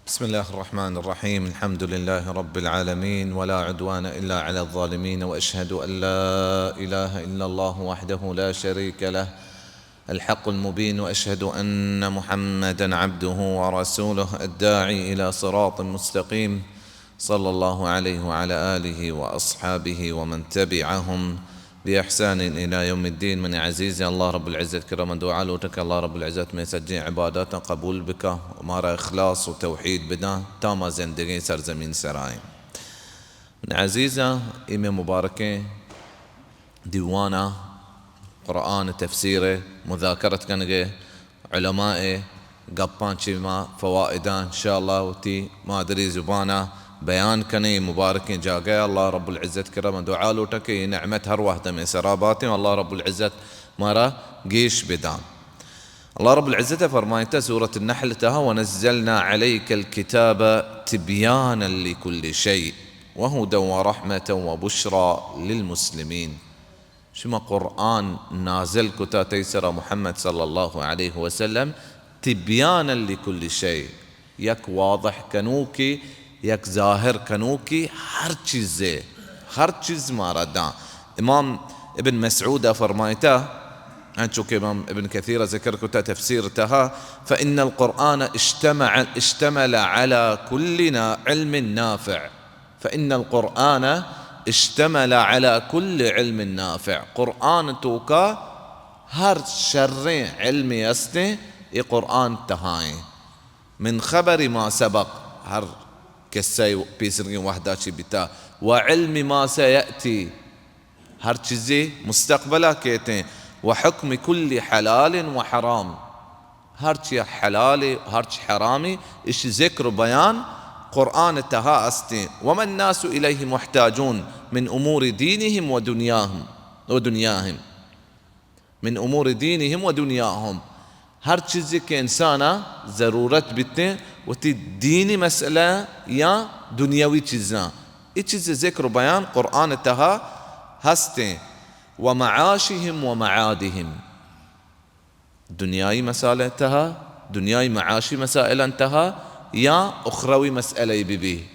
بسم الله الرحمن الرحيم. الحمد لله رب العالمين، ولا عدوان إلا على الظالمين، وأشهد أن لا إله إلا الله وحده لا شريك له، الحق المبين، وأشهد أن محمدا عبده ورسوله الداعي إلى صراط مستقيم، صلى الله عليه وعلى آله وأصحابه ومن تبعهم بإحسان إلى يوم الدين. من عزيز، الله رب العزة كرم دعاء لوٹک، الله رب العزة من سجين عبادات قبول بك، ومارا إخلاص وتوحيد بدان، تاما زندگين سرزمين سرائين. من عزيزا، اي من مباركين دیوان ءَ قرآن ءِ تفسیر ءِ مذاکرت کنگ ءِ، علماء ءِ گپاں چہ ما فوائداں انشاءاللہ وتی مادری زبان ءَ بیان کنیں۔ مبارکیں جاگہ ءَ، اللہ رب العزت کرا ما دعا لوٹاں کہ اے نعمت ہر وہد ءَ مئے سرا باتیں و اللہ رب العزت مارا گیش بداں۔ اللہ رب العزت ءَ فرمائتا سورۃ النحل تہا، ونزلنا عليك الكتاب تبيانا لكل شيء وهدى ورحمة وبشرى للمسلمين۔ شما قرآن نازل کتا تئی سرا محمد صلی اللہ علیہ وسلم، تبیانا لکل شیء، یک واضح کنوکے، یک ظاہر کنوکے ہر چیزے، ہر چیز مارا داں۔ امام ابن مسعود ءَ فرمائتا، انچو کہ امام ابن کثیر ءَ ذکر کتا تفسیر تہا، فإن القرآن اشتمع، اشتمل على كل نا-، علم نافع۔ فإن القرآن اشتمل على كل علم نافع۔ قرآن توکا ہر شریں علمے استیں، اے قرآن تہائیں۔ من خبر ما سبق، ہر قصہ پیسرگیں وہدا چی بیتا، و علم ما سیأتی، ہر چیزے مستقبلا کیتیں، و حکم کل حلال و حرام، ہرچی حلالے، ہرچ حرامے، اشی ذکر و بیان قرآن تہا استیں۔ وما الناس إليه محتاجون من أمور دينهم ودنياهم، ودنياهم، من أمور دينهم ودنياهم۔ ہر چیزے کہ انسانا ضرورت بیتیں، وتی دینی مسئلہ یا دنیاوی چیزاں، اے چیز ذکر و بیان قرآن تہا ہستیں۔ ومعاشهم ومعادهم۔ دنیائی مسائل تہا، دنیائی معاشی مسائل تہا یا اخروی مسئلہ بی بی،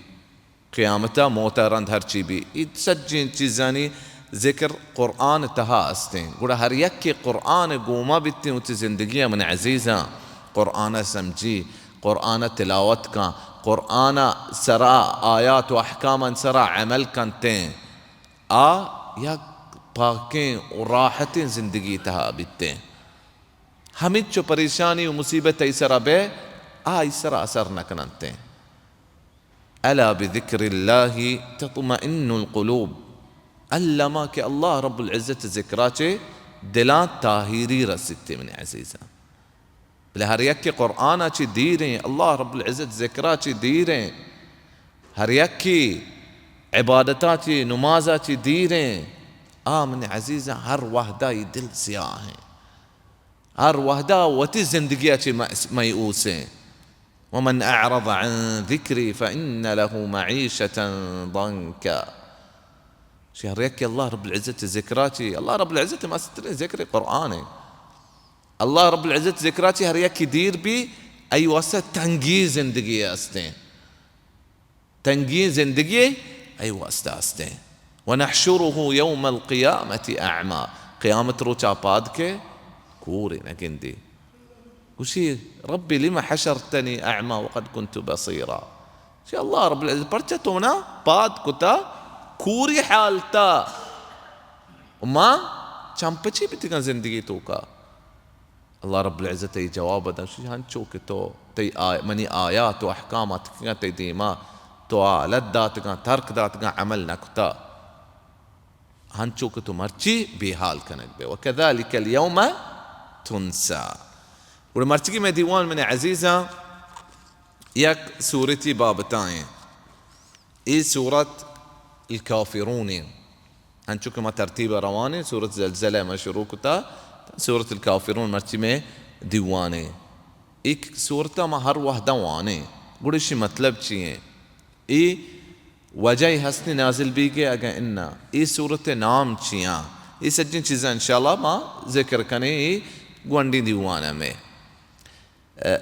قیامتا موتا رند ہر چی بی، اے سجیں چیزانی ذکر قرآن تہا استیں۔ گڑا ہر یکے قرآن گوما بیتیں وتی زندگی من عزیزاں، قرآن سمجھی، قرآن تلاوت کن، قرآن سرا آیات و احکام سرا عمل کنتیں، آ یک پاکیں و راحتیں زندگی تہا بیتیں۔ ہمینچو پریشانی و مصیبت ای سرا بے، آ ای سرا اثر نہ کننتیں۔ الا بذکر اللہ تطمئن القلوب۔ الما کہ اللہ رب العزت ذکرا چے دلاں تاہیری رسیتے من عزیزاں۔ بلے ہر یکے قرآنا چی دیریں، اللہ رب العزت ذکرا چی دیریں، ہر یکے عبادتا چی، نمازا چی دیریں، آ من عزیزاں ہر وہدا ای دل سیاہیں۔ ہر وہدا وتی زندگیا چی مأس-، میئوسیں۔ ومن اعرض عن ذکری فإن له معیشة ضنکا۔ شی ہر یکے اللہ رب العزت ذکرا چی، اللہ رب العزت مستریں ذکر قرآن ہے۔ اللہ رب العزت ذکرا چی ہر یکے دیر بی، ای واسطہ تنگی زندگی استیں۔ تنگی زندگی ای واسطہ استیں۔ ونحشره یوم القیامة اعمی۔ قیامت روچا پاد کے کورے نگندی۔ گوشی، رب لم حشرتنی اعمی وقد كنت بصیرا۔ شی اللہ رب العزت، پرچہ تو منا پاد کتا کوری حالتا؟ ما چمپچی بیتگاں زندگی توکا۔ اللہ رب العزت ای جواب دن، شی ہنچو کہ تو تئی آ-، منی آیات و احکام اتکگاں تئی دیما، تو آ حالت داتگاں، ترک داتگاں، عمل نہ کتا۔ ہنچو کہ تو مرچی بے حال کنگ بے۔ وکذالک الیوم تنسی۔ گڑا مرچی کہ مئے دیوان من عزیزاں یک سورتی بابتائیں۔ اے سورت الکافرون ایں۔ انچو کہ ما ترتیب ءَ روان ایں، سورت زلزلہ ما شروع کتا، سورت الکافرون مرچی مئے دیوان ایں۔ اے سورت ءَ ما ہر وہداں وان ایں، گڑا اشی مطلب چی ایں؟ اے وجہ ہستی نازل بیگ ءِ اگاں انا؟ اے سورت ءِ نام چیاں؟ اے سجیں چیزاں انشاءاللہ ما ذکر کنیں اے گونڈیں دیوان ءَ مئے۔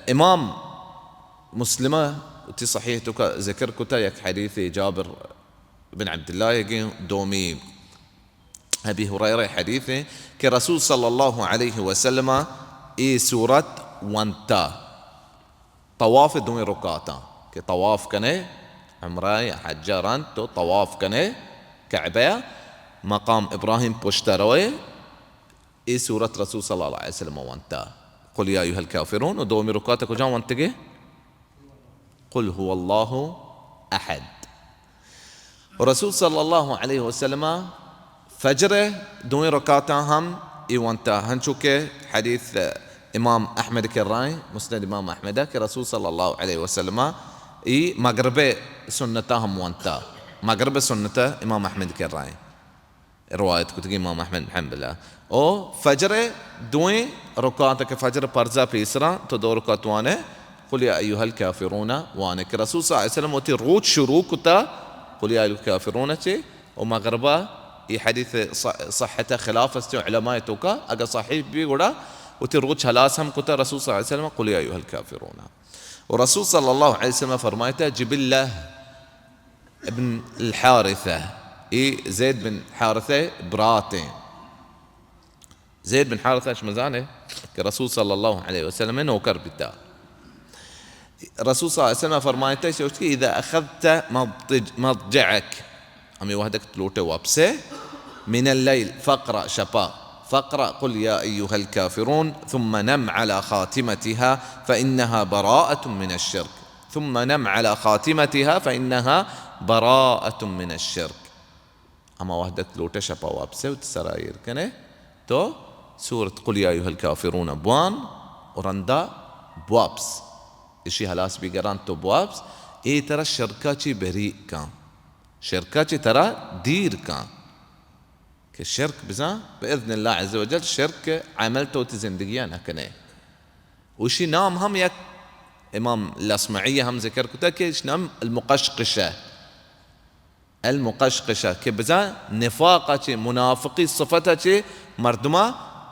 امام مسلمہ وتی صحیح توکا ذکر کتا، یک حدیث جابر بن عبداللہ ئیگیں، دومی ابی ہریرہ حدیث ایں کہ رسول صلی اللہ علیہ وسلم اے سورت ونتا طواف دوئیں رکعتاں، کہ طواف کنے، عمرہ یا حج رند تو طواف کنے کعبہ، مقام ابراہیم پشت روئے، اے سورت رسول صلی اللہ علیہ وسلم ونتا، قل یا ایھا الکافرون، و دومی رکعت کجا ونتگے؟ قل هو اللہ احد۔ و رسول صلی اللہ علیہ وسلم فجر دوئیں رکعتاں ہم اے ونتا، ہنچو کہ حدیث امام احمد کرائیں، مسند امام احمد، کہ رسول صلی اللہ علیہ وسلم ای مغرب سنتا ہم ونتا، مغرب سنتا امام احمد کرائیں۔ روایت کتگی امام احمد بن حنبل۔ او فجر دوئیں رکعت کہ فجر پرزا پیسرا تو دو رکعت وانے قل یا ایھا الکافرون وانے، کہ رسول صلی اللہ علیہ وسلم وتی روچ شروع کتا قل یا ایھا الکافرون چے، و مغربا ای حدیث ص-، صحت خلاف است علماء توکا، اگر صحیح بی گڑا وتی روچ ہلاس ہم کتا رسول صلی اللہ علیہ وسلم قل یا ایھا الکافرون۔ و رسول صلی اللہ علیہ وسلم فرمائتا جبلہ ابن الحارثہ، ای زید بن حارثہ براتیں۔ زید بن حارثہ شما زانے کہ رسول صلی اللہ علیہ وسلم نوکر بیتا۔ رسول صلی اللہ علیہ وسلم فرمائتا کہ اذا اخذت مضج-، مضجعک، ہمیں وحدک لوٹے واپسے، من اللیل فقرأ، شپا، فقرأ قل یا ایھا الکافرون ثم نم علی خاتمتها فإنها براءة من الشرک۔ ثم نم علی خاتمتها فإنها براءة من الشرک۔ ہما وحدت لوٹے شپا واپسے وتی سرا ایر کنے تو سورت قل یا ایھا الکافرون بوان و رندا بواپس۔ اشی ہلاس بیگران تو بواپس۔ اے ترا شرکا چی بری کن۔ شرکا چی ترا دیر کن۔ کہ شرک بزاں، باذن اللہ عز وجل شرک عمل تو وتی زندگیا نہ کنے۔ وشی نام ہم یک امام الاصمعی ہم ذکر کتا کہ اش نام المقشقشہ۔ المقشقشہ کہ بزاں نفاق چے، منافقی صفت چے مردما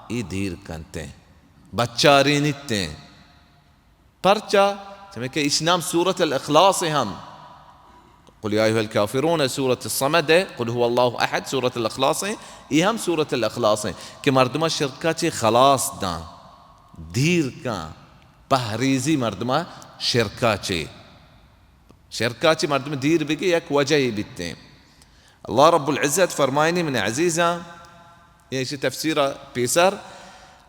ای دیر کنتے، بچارینیتے۔ پرچا؟ چمے کہ ایش نام سورت الاخلاص ہم۔ قل یا ایھا الکافرون سورت الصمد ہے، قل هو اللہ احد سورت الاخلاص ہے، ای ہم سورت الاخلاص ہے کہ مردمہ شرکا چے خلاص داں، دیر کاں، پہریزی مردمہ شرکا چے۔ شرکا چے مردم دیر بگی یک وجہ بیتیں۔ اللہ رب العزت فرمائنی، من عزیزاں، یعنی ایشی تفسیر پیسر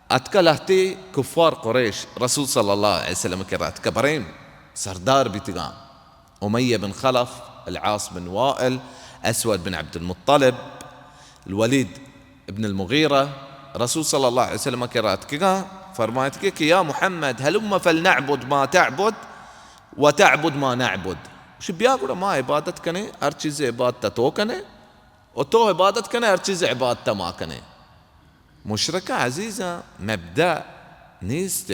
اتکا لہتے کفار قریش رسول صلی اللہ علیہ وسلم کرا اتکا، برین سردار بیتگاں، امیہ بن خلف، العاص بن وائل، اسود بن عبد المطلب، الولید ابن المغیرہ، رسول صلی اللہ علیہ وسلم کرا اتکگاں، فرمائتگے کہ یا محمد هلم فلنعبد ما تعبد وتعبد ما نعبد۔ گوشی بیا گڑا ما عبادت کنیں، ہر چیز عبادت تو کنے، و تو عبادت کنے، ہر چیز عبادت ما کنے۔ مشرکاں عزیزاں مبدأ نیست۔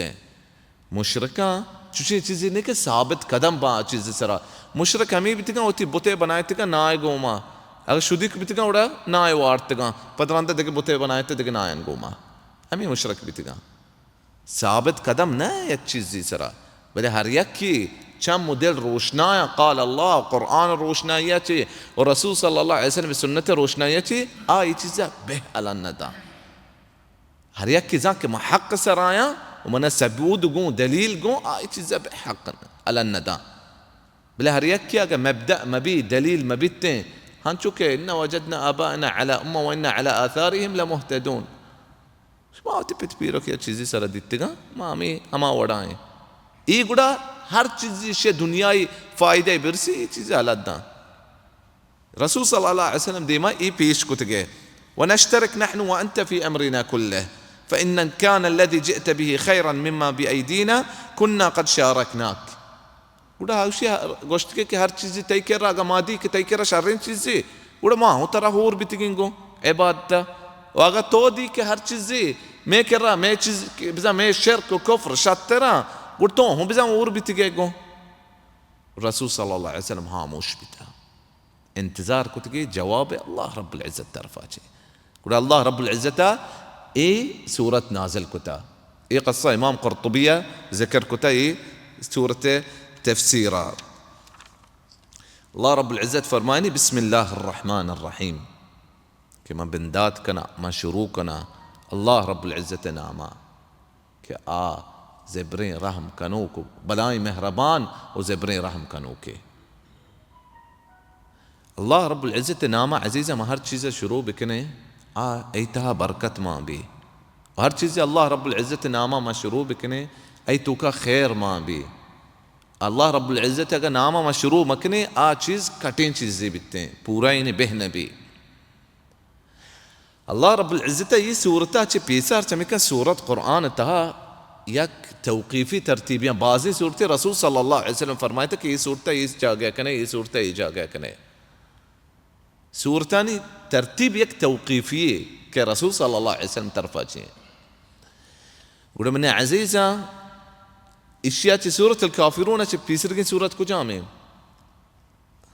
مشرکاں چوشیں چیزے نہ کہ ثابت قدم باں چیز سرا۔ مشرک ہمے بیتگاں وتی بتے بنائتگاں نائے گوما۔ اگر شدیک بیتگاں گڑا نائے وارتگاں۔ پد رندا دگہ بتے بنائتے دگہ نائن گوما۔ ہمے مشرک بیتگاں۔ ثابت قدم نہ یک چیزی سرا، بلے ہر یکی چم و دل روشنایاں، قال اللہ، قرآن روشنائی چے و رسول صلی اللہ علیہ وسلم سنت روشنائی چے، آ ای چیزا بہ الان نداں۔ ہر یکی زان کہ من حق سرایاں و من ثبوت گوں، دلیل گوں، آ ای چیزا بہ حق الان نداں۔ بلے ہر یکی اگہ مبدأ مبی، دلیل مبیتیں، ہنچو کہ انا وجدنا آباءنا علی امة و انا علی آثارهم لمهتدون۔ ما وتی پت پیرک یا چیزی سرا دیتگاں، ما ہمے ہما وڑا ایں۔ ای گڑا ہر چیزی شے دنیای فائدہ برسی، ای چیزی حالت داں۔ رسول صلی اللہ علیہ وسلم دیما ای پیش کتگے، ونشترك نحن وانت في امرنا كله، فان كان الذي جئت به خيرا مما بأيدينا كنا قد شاركناك۔ گڑا اوشی گوشتگے کہ ہر چیزی تئی کرا اگاں ما دی کہ تئی کرا شریں چیزے، گڑا ما ہوں ترا ہور بیتگیں گوں عبادتا۔ و اگاں تو دی کہ ہر چیزے مے کرا، مے چیز، بزاں مے شرک و کفر شتراں، گڑا تو ہوں بزاں ہور بیتگے گوں۔ رسول صلی اللہ علیہ وسلم ہاموش بیتا۔ انتظار کتگی جواب اللہ رب العزت طرفا چے۔ گڑا اللہ رب العزت اے سورت نازل کتا۔ اے قصہ امام قرطبی ذکر کتا، اے سورت تفسیرا۔ اللہ رب العزت فرمائنی، بسم اللہ الرحمن الرحیم، کہ من بندات کناں، من شروع کناں اللہ رب العزت ناما، کہ آ زبریں رحم کنوک و بلائیں مہربان و زبریں رحم کنوکے۔ اللہ رب العزت ناما عزیزاں ما ہر چیز شروع بکنیں، آ ای تہا برکت مان بی۔ ہر چیز اللہ رب العزت ناما ما شروع بکنیں، ای توکا خیر مان بی۔ اللہ رب العزت اگہ ناما ما شروع مکنیں، آ چیز کٹیں چیزے بیتیں، پورا یعنی بہ نبی۔ اللہ رب العزت ء اے سورت ء چہ پیسر چمیکہ سورت قرآن ء تہا یک توقیفی ترتیبیاں، بازیں سورتے رسول صلی اللہ علیہ وسلم فرمائیتا کہ اے سورت ء اے جاگہ کنے، اے سورت ء اے جاگہ کنے۔ سورتانی ترتیب یک توقیفی یے کہ رسول صلی اللہ علیہ وسلم طرفا چیں۔ گڑا من عزیزاں، اشیا چہ سورت الکافرون ء چہ پیسرگیں سورت کجام ایں؟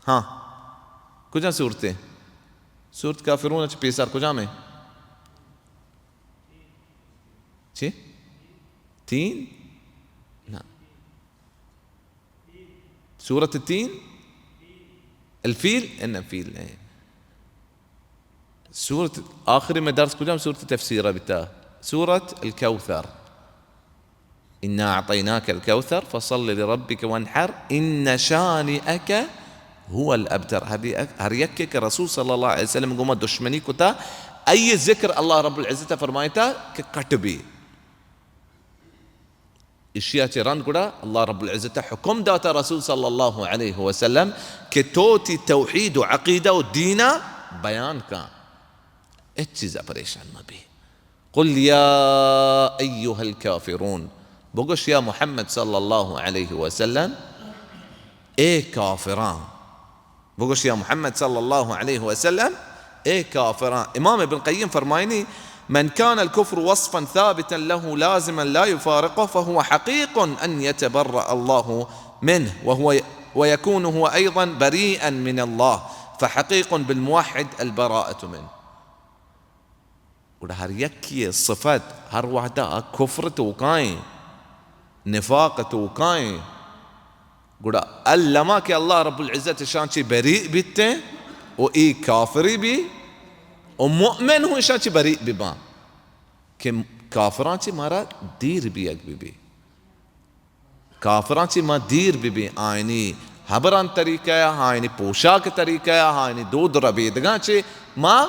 ہاں، کجا سورتے؟ سورت کافرون چہ پیسر کجام ایں؟ چی؟ تین؟ نہ۔ سورت تین؟ الفیل؟ ان فیل نہیں۔ سورت، آخری میں درس کجام سورت تفسیر بیتا؟ سورت الکوثر۔ انا اعطیناک الکوثر فصل لربک وانحر ان شانئک هو الابتر۔ ہر یک، ہر یکے کہ رسول صلی اللہ علیہ وسلم گوما دشمنی کتا، ای ذکر اللہ رب العزت فرمائیتا کہ کٹ بی۔ اشیا چہ رند گڑا اللہ رب العزت حکم داتا رسول صلی اللہ علیہ وسلم کہ تو تی توحید و عقیدہ و دینا بیان کن، ہچ چیزا پریشان مبی۔ قل یا ایها الکافرون، بگوش یا محمد صلی اللہ علیہ وسلم، اے کافراں، بگوش یا محمد صلی اللہ علیہ وسلم، اے کافراں۔ امام ابن قیم فرمائنی، من كان الكفر وصفا ثابتا له لازما لا يفارقه فهو حقيق أن يتبرأ الله منه وهو، ويكون هو أيضا بريئا من الله، فحقيق بالموحد البراءة منه۔ گڑا ہر یکے ء صفت ہر وہدا کفر توکائیں، نفاق توکائیں، گڑا الما کہ اللہ رب العزت اشاں چہ بری بیتیں و ای کافری بی و مؤمن ہوں اشاں چہ بری بباں کہ کافراں چہ مارا دیر بیگ ببی۔ کافراں چہ ما دیر ببیں، آیانی ہبران طریقہ ء، آیانی پوشاک طریقہ ء، آیانی دود ربیدگاں چہ ما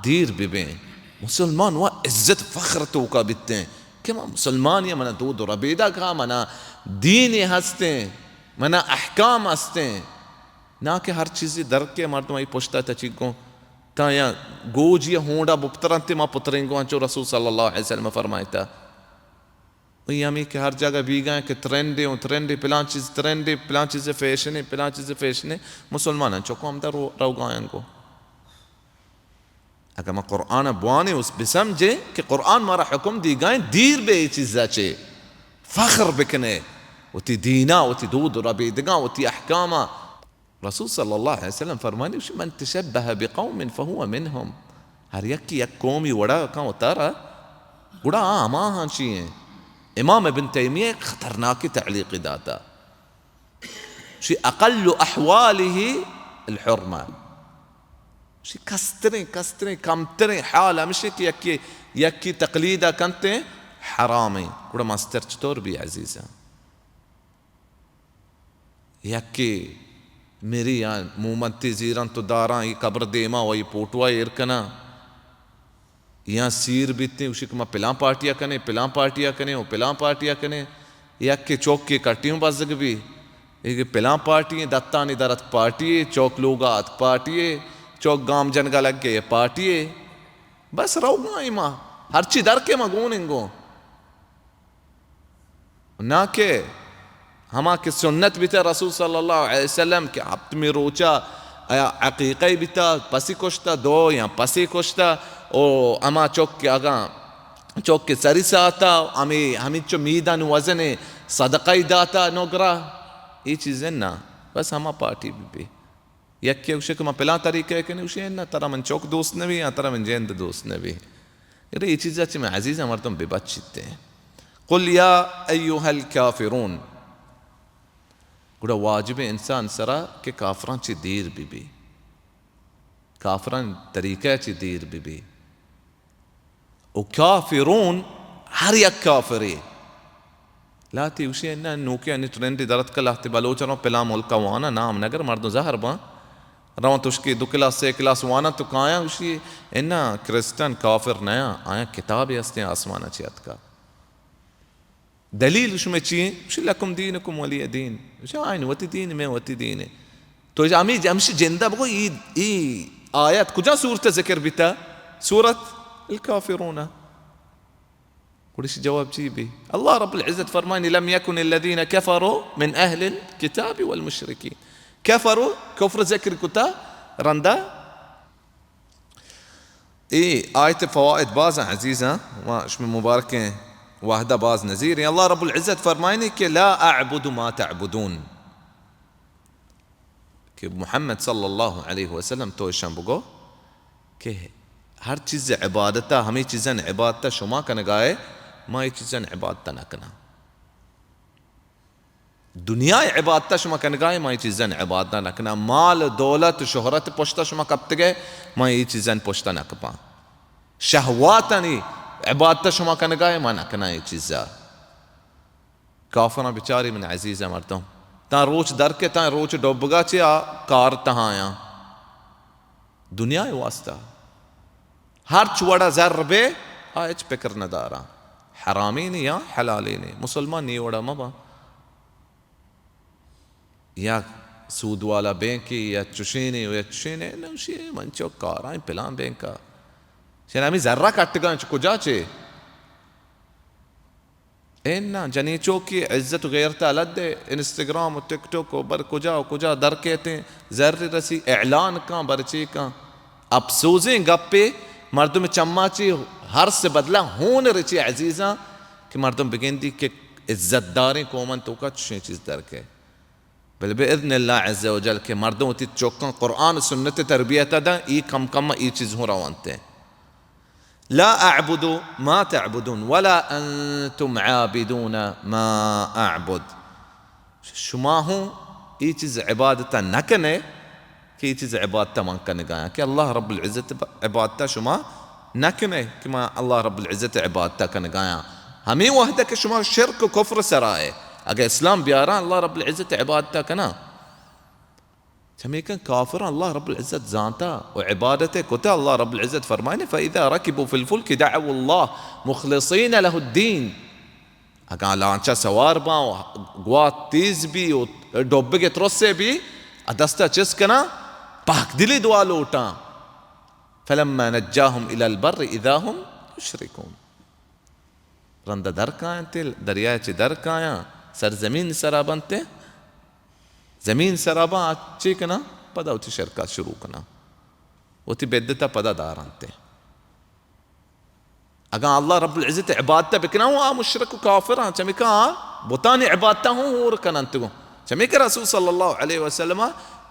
دیر ببیں۔ مسلمان و عزت فخر توکا بیتیں کہ ما مسلمان یا منا دود ربیدگ ہا، منا دین ہستیں، منا احکام ہستیں۔ نا کہ ہر چیزی در کے مردم ای پشتا تچیگوں تا یا گوج یا ہونڈا بپترنتے ما پترینگوں، انچو رسول صلی اللہ علیہ وسلم فرمائیتا۔ و ای ہمے کہ ہر جاگہ بیگا ہیں کہ ترندے اوں ترندے، پلان چیز ترندے، پلان چیز فیشنے، پلان چیز فیشنے، مسلماناں چکو ہمدا رو-، روگا ہیں گو۔ اگہ ما قرآن بوانے اس بسمجھے کہ قرآن مارا حکم دیگا ہیں دیر بے ای چیزا چے، فخر بکنے، وتی دینا، وتی دود و ربیدگاں، وتی احکاما۔ رسول صلی اللہ علیہ وسلم فرمانی، من تشبہ بقوم فہو منہم۔ ہر یکے یک قومی وڑا کن وتارا، گڑا آ ہماہاں چی ہیں۔ امام ابن تیمیہ ایک خطرناکی تعلیقی داتا۔ شی اقل احوالہ الحرمہ۔ شی کستریں، کستریں، کمتریں حال ہمشی کہ یکی، یکی تقلیدہ کنتے حرامیں۔ گڑا مستر چطور بی عزیزاں؟ یکے مری آں مومنتے زیرنت و داراں ای قبر دیما و ای پوٹوا ایر کناں، یا سیر بیتیں، گوشی کہ ما پلان پارٹیا کنیں، پلان پارٹیا کنیں و پلان پارٹیا کنیں۔ یکے چوکے کٹیوں بزگ بی، اے کہ پلان پارٹی ایں، دتانی در اتک پارٹی اے، چوک لوگا اتک پارٹی اے، چوک گام جنگا لگ گئے پارٹی اے۔ بس روگا ایں ما، ہرچی در کے ما گون انگوں۔ نا کہ ہما کہ سنت بیتا رسول صلی اللہ علیہ وسلم کہ ہپتمی روچا آیا عقیقہ بیتا، پسی کشتا، دو یا پسی کشتا، او ہما چک کہ اگاں چک کہ سری ساتا، ہمیں، ہمینچو میدان وزن صدقہ داتا نگرا، یہ چیزیں نا، بس ہما پارٹی بی بی۔ یکے گوشے کہ من پلان طریقہ ء کنیں، گوشے نہ، ترا من چک دوست نہ بی، یا ترا من جند دوست نہ بی۔ گڑا اے چیزا چہ من عزیزاں مردم بہ بچیت۔ قل یا ایھا الکافرون۔ گڑا واجب انسان سرا کہ کافراں چی دیر بی بی، کافراں طریقہ چی دیر بی بی۔ و کافرون ہر یک کافرے۔ لہتے گوشی اناں نوکیں انی ٹرینڈ درت کہ لہتے بلوچ رو پلان ملکا وانا نام نگر مردم زہر باں۔ رواں تشکی دو کلاس، سے کلاس وانا تو کایاں گوشی اناں کرسچن کافر نیاں، آیاں کتابے ہستیں آسمانا چی اتکا۔ دلیل شمئے چی ایں؟ گوشی لکم دینکم ولی دین۔ گوشی آئین وتی دین، میں وتی دین۔ تو ہمیں ہمشی جندہ بگو، ای، ای آیت کجا سورت ذکر بیتا؟ سورت الکافرون۔ گڑا ایشی جواب چی بی؟ اللہ رب العزت فرمائنی، لم یکن الذین کفروا من اہل الکتاب والمشرکین۔ کفروا، کفر ذکر کتا، رندا اے آیت فوائد باز ہیں عزیزاں، ما شمئے مبارکیں وہدہ باز نزیر ہیں۔ اللہ رب العزت فرمائنی کہ لا اعبد ما تعبدون۔ کہ محمد صلی اللہ علیہ وسلم تو اشان بگو کہ ہر چیز عبادتا، ہمیں چیزاں عبادتا شما کنگائے، ما یہ چیزاں عبادتا نہ کناں۔ دنیا عبادتا شما کنگائے، ما یہ چیزاں عبادتا نہ کناں۔ مال، دولت، شہرت پشتا شما کپتگے، ما یہ چیزاں پشتا نہ کپاں۔ شہواتانی عبادتا شما کنگائے، ما نہ کناں یہ چیزا۔ کافراں بچاری من عزیز مردم، تاں روچ در کے تاں روچ ڈوبگا چے آ کار تہایاں۔ دنیا واسطہ ہرچ وڑا زر بے، آ ہچ پکر نہ داراں۔ حرامین یا حلالین، مسلمان نی وڑا مبا۔ یا سود والا بینکی یا چشینے یا چشینے، نوشی من چو کارائیں پلان بینکا۔ شن ہمیں زرہ کٹگاں چ کجا چے؟ اے نا، جنی چوکی عزت و غیرت الگ دے، انسٹاگرام و ٹک ٹاک و بر کجا و کجا در کیتیں، زر رسی اعلان کاں، برچی کاں۔ افسوزیں گپے، مردم چما چی ہر سے بدلہ ہون رچی عزیزاں کہ مردم بگندی کہ عزت داریں قومن توکا چشیں چیز در کے۔ بل بإذن اللہ عز و جل کہ مردم وتی چکاں قرآن و سنت تربیت داں، ای کم کم ای چیز ہوں روانتے۔ لا اعبد ما تعبدون ولا انتم عابدون ما اعبد۔ شما ہوں ای چیز عبادت نہ کنے کہ ای چیز عبادت من کنگایاں، کہ اللہ رب العزت عبادت شما نہ کنے کہ من اللہ رب العزت عبادت کنگایاں۔ ہمیں وحدہ کہ شما شرک و کفر سرائے، اگر اسلام بیاراں اللہ رب العزت عبادت کناں۔ چمیکن کافر اللہ رب العزت زانتا و عبادت کتا۔ اللہ رب العزت فرمائنے، فإذا ركبوا في الفلك دعوا الله مخلصين له الدين۔ اگاں لانچا سوار باں و گوات تیز بی و ڈوبگ ترسے بی، ا دستا چست کناں، پاک دلی دعا لوٹاں۔ فلما نجاهم إلى البر إذا هم يشركون۔ رندا در کاینت، دریائے چہ در کایاں، سرزمین سرا بنت، زمین سرا باں، چے کناں؟ پدا وتی شرکا شروع کناں، وتی بدتا پدا دارنت۔ اگاں اللہ رب العزت عبادت بکناں، آ مشرک و کافراں، چمیکا آ بتانی عبادتا ہوں ہور کننت گوں۔ چمیکہ رسول صلی اللہ علیہ وسلم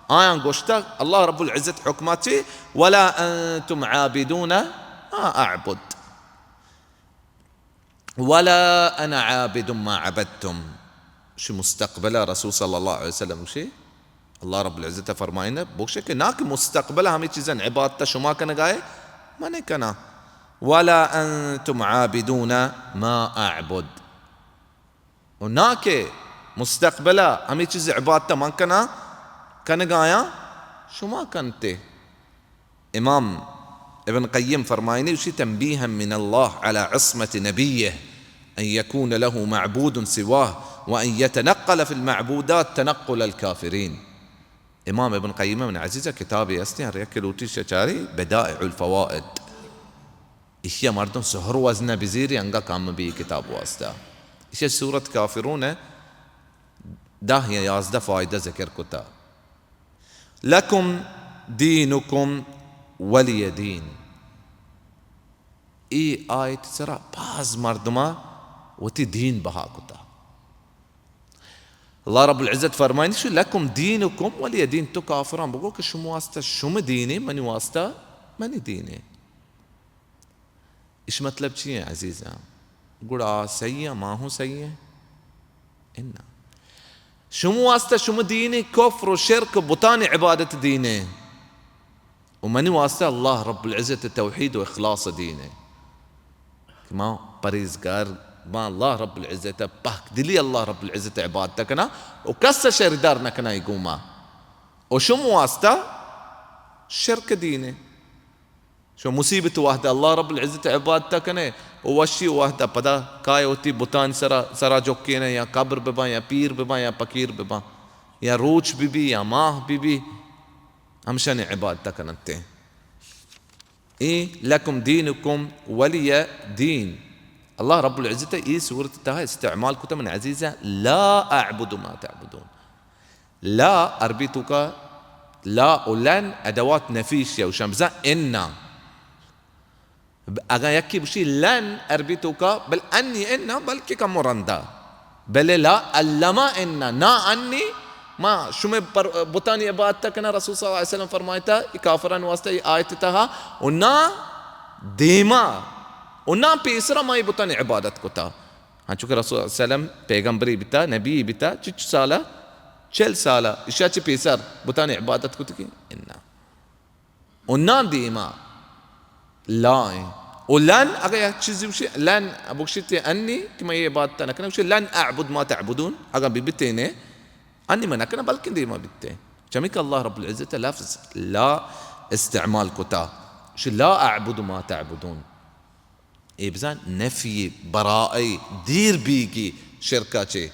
آیاں گوشتگ، اللہ رب العزت حکمات چی؟ ولا انتم عابدون ما اعبد۔ ولا انا عابد ما عبدتم۔ شی مستقبل رسول صلی اللہ علیہ وسلم شی اللہ رب العزت فرمائنہ بوشے کہ نا کہ مستقبل ہمیں چیزاں عبادت شما کنگائے، من کناں۔ ولا انتم عابدون ما اعبد۔ و نا کہ مستقبل ہمیں چیز عبادت من کناں، کنگایاں، شما کنتے۔ امام ابن قیم فرمائنی، اشی تنبیہا من اللہ علی عصمت نبیہ ان یکون له معبود سواہ وان یتنقل فی المعبودات تنقل الکافرین۔ امام ابن قیم من عزیزہ کتابے ہستیں، ہر یکے لوٹی شچاری، بدائع الفوائد۔ ایشی ء مردم سہر وزن ء بزیری انگا کم بی کتاب واسطہ۔ ایشی سورت کافرون ء دہ یا یازدہ فائدہ ذکر کتا۔ لکم دینکم ولی دین۔ ای آیت سرا باز مردما وتی دین بہا کتا۔ اللہ رب العزت فرمائنی شو، لکم دینکم ولی دین، تو کافران بگو کہ شما واسطہ شم دینے، منی واسطہ منی دینے۔ اش مطلب چی ہیں عزیزاں؟ گڑا آ صحیح ہیں، ما ہوں صحیح ہیں؟ انا۔ شمو واسطہ شمو دین کفر و شرک و بتانی عبادت دین ایں، و منی واسطہ اللہ رب العزت توحید و اخلاص دین ایں، کہ ما پرہیزگار باں، اللہ رب العزت پاک دلی اللہ رب العزت عبادت کناں و کس شریدار نہ کناں ای گوما، و شمو واسطہ شرک دین ایں۔ شما مصیبت وہدہ اللہ رب العزت عبادت کنے، و وشی وہدہ پدا کائے وتی بتان سرا، سرا جکینے، یا قبر بباں، یا پیر بباں، یا پکیر بباں، یا روچ ببی، یا ماہ ببی، ہمشانی عبادت کننتے۔ اے لکم دینکم ولی دین۔ اللہ رب العزت اے سورت تہا استعمال کتا من عزیزاں، لا اعبد ما تعبدون۔ لا عربی توکا، لا و لن ادوات نفی شی، و شمزا انا۔ اگاں یکی بشی لن عربی توکا، بل انی انا، بلکہ کمو رندا۔ بلے لا، الما انا، نا انی، ما شمے پر بتانی عبادت کناں، رسول صلی اللہ علیہ وسلم فرمائتا، ای کافران واسطہ ای آیت تہا، و نا دیما، و نا پیسرا ما ای بتانی عبادت کتا۔ ہنچو کہ رسول صلی اللہ علیہ وسلم پیغمبری بیتا، نبی بیتا، چچ سالا؟ چل سالا۔ اشیا چہ پیسر بتانی عبادت کتگی؟ انا۔ و نا دیما لا ایں۔ و لن، اگہ یک چیزی بشی، لن بگشیتے انی کہ من یہ عبادت نہ کناں، بشی لن اعبد ما تعبدون، اگہ ببیتینے، انی من نہ کناں، بلکن دیما بیتے۔ چمی کہ اللہ رب العزت لفظ لا استعمال کتا، بشی لا اعبد ما تعبدون۔ اے بزاں نفی براء، دیر بیگی شرکا چے۔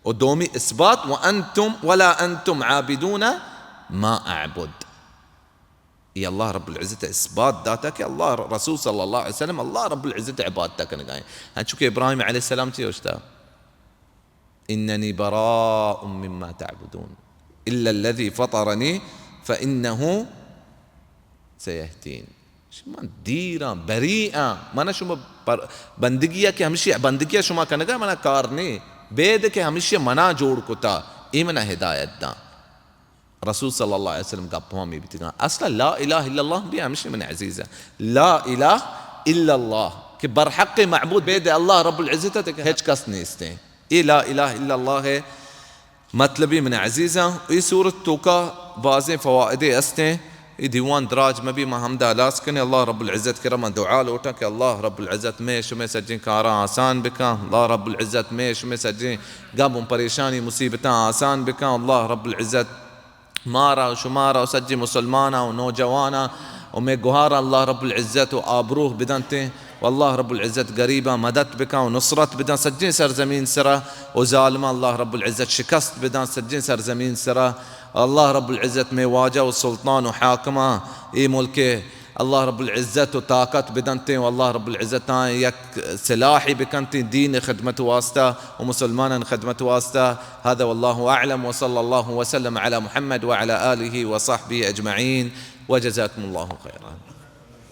و دومی اثبات، وانتم ولا انتم عابدون ما اعبد۔ اے اللہ رب العزت اثبات داتا کہ اللہ، رسول صلی اللہ علیہ وسلم اللہ رب العزت عبادت کنگائیں۔ ہنچو کہ ابراہیم علیہ السلام چی گوشتا؟ اننی براء مما تعبدون الا الذی فطرنی فانه سیهدین۔ من دیراں، بریء آں، من شما پر-، بندگی ء کہ ہمشی بندگی ء شما کنگا منا کار نے، بید کہ ہمشی منا جوڑ کتا، اے منا ہدایت داں۔ رسول صلی اللہ علیہ وسلم گپ ہمی بیتگاں۔ اصلا لا الہ الا اللہ بھی ہمشی من عزیز ہے۔ لا الہ الا اللہ کہ برحق معبود بید اللہ رب العزت ء ہچ کس نیستیں۔ اے لا الہ الا اللہ ہے۔ مطلبی من عزیزاں، اے سورت توکا بازیں فوائدے استیں۔ اے دیوان دراج مبی، ما ہمدا ہلاس کنیں۔ اللہ رب العزت کرا ما دعا لوٹاں کہ اللہ رب العزت مئے شمئے سجیں کاراں آسان بکاں۔ اللہ رب العزت مئے شمئے سجیں غم و پریشانی مصیبتاں آسان بکاں۔ اللہ رب العزت مارا و شمارا و سجیں مسلماناں و نوجواناں و مئے گہاراں اللہ رب العزت و آبروہ بدنتیں۔ و اللہ رب العزت غریباں مدد بکن و نصرت بدن سجیں سرزمین سرا، و ظالماں اللہ رب العزت شکست بدن سجیں سرزمین سرا۔ اللہ رب العزت مئے واجہ و سلطان و حاکماں اے ملک اللہ رب العزت و طاقت بدنتیں و اللہ رب العزت آں یک سلاحی بکنتیں دین خدمت واسطہ و مسلمانان خدمت واسطہ۔ هذا والله أعلم وصلى الله وسلم على محمد وعلى آله وصحبه أجمعين وجزاكم الله خيرا۔